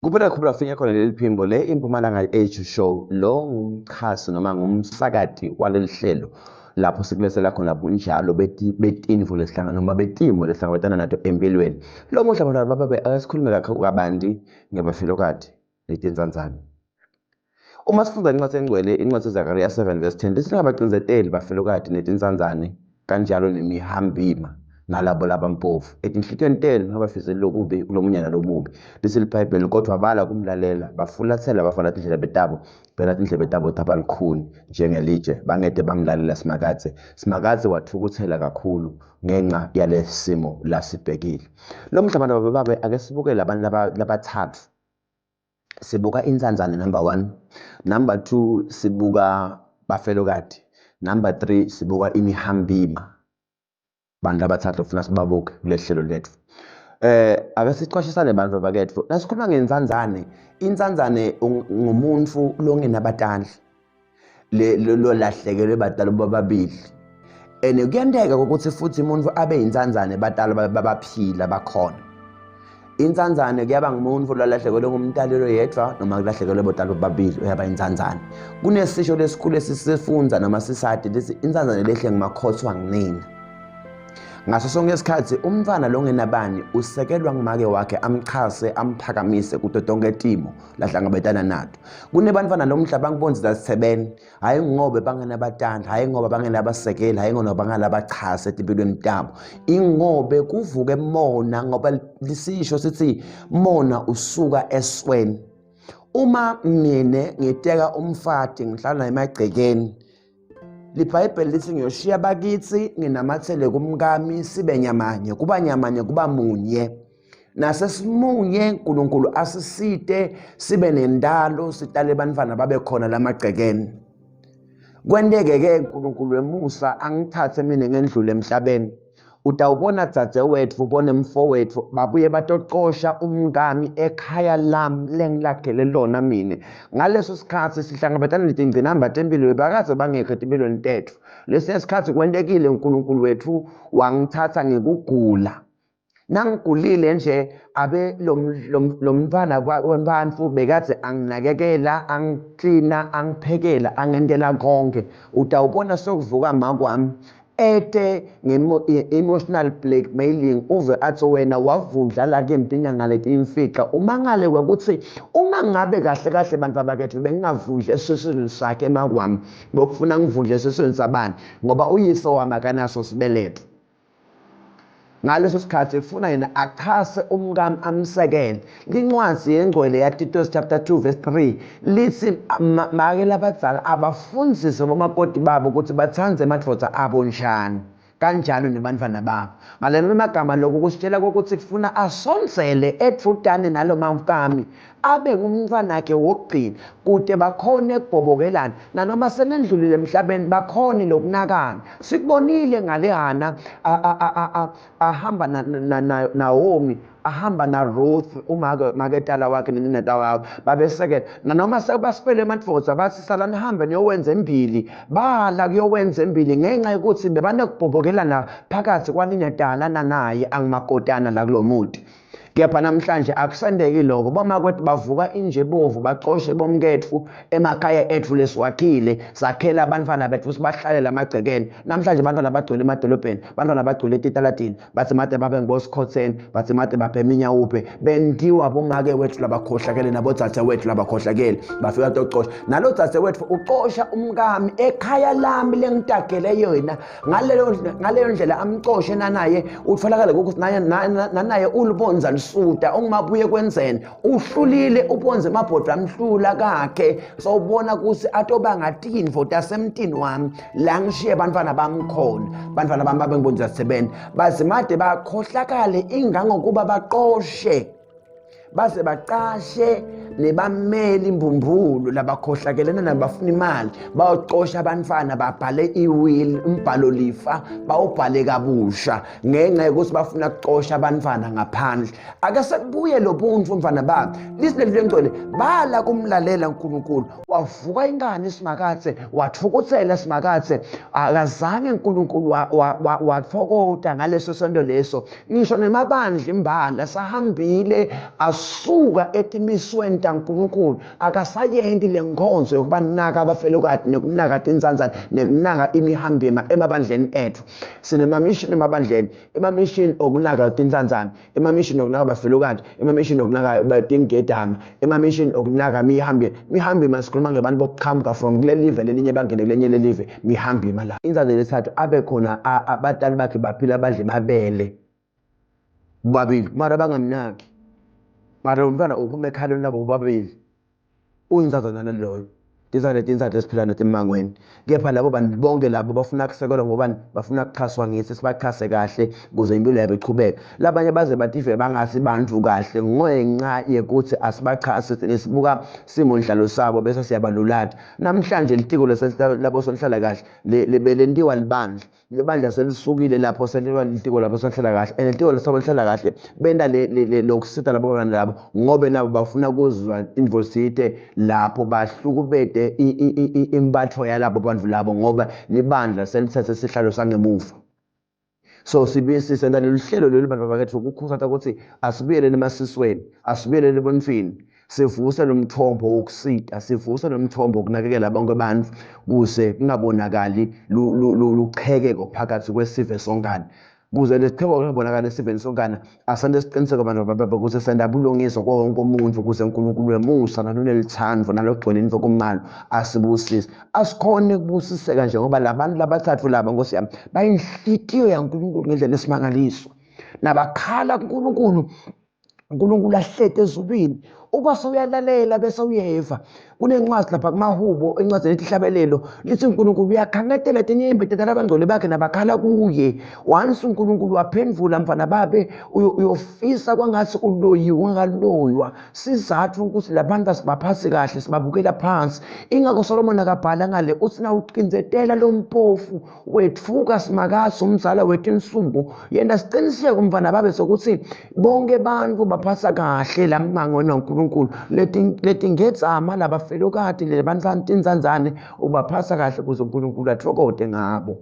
Kuphela khuphula finya khona leli phimbo le impumalanga Age Show lo ngumxhasi noma ngumsakati waleli hlelo lapho sikulethela khona bunjalo betinfo lesihlangana noma betimo lesihlangabetana nato empilweni. Lomuhla bantwana bababe ake sikhulume kabanti ngebafelokati netintsandzane. Uma sifunda incwadi engcwele incwadi Zakariya 7 verse 10 lithi ningabacindzeteli bafelokati netintsandzane kanjalo nemihambima nalabo labampofu etinhlitiyweni tenu ningabafiseli lokubi kulomunye nalomubi lithi libhayibheli kodwa bala kumlalela bafulathela bafana tindlebe tabo phela tindlebe tabo taba lukhuni njengelitshe bangete bamlalela Simakadze. Simakadze wathukuthela kakhulu ngenxa yalesimo lasibhekile. Lomuhla bantu bababe ake sibuke labantu labathathu sibuka intsandzane number one number two sibuka bafelokati number three sibuka imihambima bantu labathathu ofuna sibabuke kule hlelo lethu. Ake sicwashisane bantu bakethu nasikhuluma ngentsandzane intsandzane ngumuntu longenabatandla lolahlekelwe batali bobabili and kuyenteka ukuthi futhi umuntu abe yintsandzane batali babaphila bakhona. Intsandzane kuyaba ngumuntu lolahlekelwe ngumtali loyedwa noma kulahlekelwe botali bobabili uyaba intsandzane. Kunesisho lesikhulu esisifundza noma sisati lesi intsandzane lehle ngumakhothwa ngunina. Ngaso sonke isikhathi umntwana longenabani usekelwa ngumake wakhe amchase amphakamise kuto tonke timo lahlangabetana nato. Kunebantwana lomhla bangibonza sithebeni hhayi ngobe bangenabatandi hhayi ngoba bangenabasekeli hhayi ngoba bangalabachase etimpilweni tabo ingobe kuvuke mona ngoba lisisho sithi mona usuka esweni. Uma mina ngiteka umfati ngihlala emagcekeni libhayibheli lithi ngiyoshiya bakithi nginamathele kumkami sibe nyamanye kuba nyamanye kuba munye nasesimunye uNkulunkulu asisite sibe nendalo sitale bantwana babe khona lamagcekeni. Kwenteke ke uNkulunkulu wemusa angithathe mina ngendlule emhlabeni. Utawubona dzadzewetfu ubone mfowethu babuye batocosha umkami ekhaya lami lengilakhele lona mina. Ngaleso sikhathi sihlangabetana netingcinamba tempilo bebakadze bangekho etimpilweni tetfu. Lesinye sikhathi kwentekile uNkulunkulu wethu wangithatha ngikugula. Nangigulile nje abe lo mntwana webantfu bekadze anginakekela, angiklina, angiphekela, angentela konke. Utawubona sekuvuka make wami ete nge-emotional blackmailing uve athi wena wavundla la kimi tinyanga letiyimfica. Umangale kwekutsi uma ngabe kahle kahle bantfu baketfu bengingavundli esiswini sakhe make wami, bokufuna ngivundle esiswini sabani ngoba uyise wami akanaso sibeletho. Ngaleso sikhathi efuna yena achase umkami amsekele. Lincwadzi yengcwele yaTitus chapter 2 verse 3 lithi make labadzala abafundzise bomakoti babo ukuthi batsandze emadvodza abo njani kanjalo nebantfwana babo. Ngalelo magama lokhu kusitshela ukuthi kufuna asondzele edvutane nalo mamkami abe ngumntfwanakhe wokugcina kute bakhone kubhobokelana nanoma senendlulile emhlabeni bakhone lokunakana. Sikubonile ngale Hana ahamba Naomi ahamba naRuth umake maketala wakhe nenineta wakhe babesekela nanoma sebasifele emadvodza bathi sala nihambe niyowenza embili bala kuyowenza embili ngenxa yokuthi bebanokubhobokelana phakathi kwaninetala nanaye angumakotana la kulo muti. Kepha namhlanje akusendeki lokho. Bomakwethu bavuka injebovu bacoshe bomketfu emakhaya etfu lesiwakhile sakhela abantwana betfu sibahlalela emagcekeni. Namhlanje abantwana bagcwele emadolobheni, abantwana bagcwele etitaladini, bathi made babe ngibosikhotheni, bathi made babhema inyawupe. Bentiwa bomake wethu labakhohlakele nabodzadze wethu labakhohlakele bafika tocosha. Nalo dzadze wetfu ucosha umkami ekhaya lami lengitagele yena ngaleyo ngaleyo ndlela amcoshe nanaye utholakale ukuthi naye nanaye ulubonza lusuta ungumabuye kwenzeni uhlulile ubonze emabhodwe amhlula kakhe sawubona ukuthi atobanga tintfo tasemtini wami la ngishiye bantfwana bami khona bantfwana bami babe ngibonza sebenza bazimade bakhohlakale ingangokuba baqoshe baze bacashe Nebameli mbumbulu labakhohlakelene nabafuna imali bayocosha abantwana babhale i-will, umbhalo lifa bawubhale kabusha ngenxa yokuthi bafuna kucosha abantwana ngaphandle. Ake sekubuye lo buntu mfana bami, lithi leli lengcwele bala kumlalela uNkulunkulu. Wavuka inkani Simakadze, wathukuthela Simakadze, akazange uNkulunkulu watfokota ngaleso sonto leso. Ngisho nemabandla imbala sahambile asuka etimisweni taNkulunkulu, akasayenti le nkonzo yokubanaka abafelokati nekunaka tintsandzane nekunaka imihambima emabandleni etfu. Sinemamishini emabandleni, emamishini okunaka tintsandzane, emamishini okunaka abafelokati, emamishini okunaka tingedama, emamishini okunaka mihambi. Mihambima sikhuluma ngebantu bokuqhamuka from kuleli live lelinye bangene kulenye lelive, mihambima la. Inzalo lesithathu abe khona abatali bakhe baphila badle amabele bobabili, mara bangamnaki, mara umntwana uphuma ekhaleni labo bobabili. Uyinzazana loyo. Tizane tintsathu esiphila nato emmangweni. Kepha labo bantu bonke labo bafuna kusekelwa ngobani? Bafuna kuxhaswa ngithi sibachase kahle ukuze impilo yabo ichubeke. Labanye baze bative bangasi bantfu kahle ngenxa yekuthi asibachasi thina sibuka simo nhlalo sabo bese siyabalulata. Namhlanje litiko labosonhlalakahle belentiwa libandla. Libandla selisukile lapho seliba litiko labosonhlalakahle and litiko labosonhlalakahle benta lokusita labo bantu labo ngobe nabo bafuna kuzwa intfo tsite lapho bahlukubete impatfo yalabo bantu labo ngoba libandla selitsatse sihlalo sangemuva. So sibuye sisenta lolu hlelo lolu bantu bakethu ukukhutsata ukuthi asibuyeleni emasisweni, asibuyeleni ebuntfwini, sivuse lo mthombo wokusita, sivuse lo mthombo wokunakekela bonke abantu kuze kungabonakali luqhekeko phakathi kwesive sonkana. Kuze lesiqhekeko kungabonakali esiveni sonkana, asente siciniseko bantu bababa ukuthi senta bulungiswa kuwo wonke umuntu ukuze uNkulunkulu wemusa nalonelithando nalogcwele intokomalo asibusise. Asikhone ukubusiseka nje ngoba labantu labathathu laba Nkosi yami bayinhlitiyo yaNkulunkulu ngendlela esimangaliso. Nabakhala kuNkulunkulu, uNkulunkulu ahleti ezulwini, uba sewuyalalela bese uyeva. Kunencwadi lapha kumahubo, encwadini ethi Ihlabelelo, lithi uNkulunkulu uyakhangatela tinyembeti talabangcwele bakhe nabakhala kuye. Once uNkulunkulu waphendvula mfana babe, uyofisa kwangathi uloyiwe ungakaloywa. Sizatfu ukuthi labantu asibaphathi kahle, sibabukela phansi. Ingakho Solomon akabhala ngale uthi nawucindzetela lompofu wetfuka Simakadze umzala wetinsuku. Yenta siciniseko mfana babe sokuthi bonke bantfu baphatha kahle la mmangweni waNkulunkulu. Letingedzama labafelokati lebantfwana tintsandzane ubaphatha kahle kuze uNkulunkulu atfokote ngabo.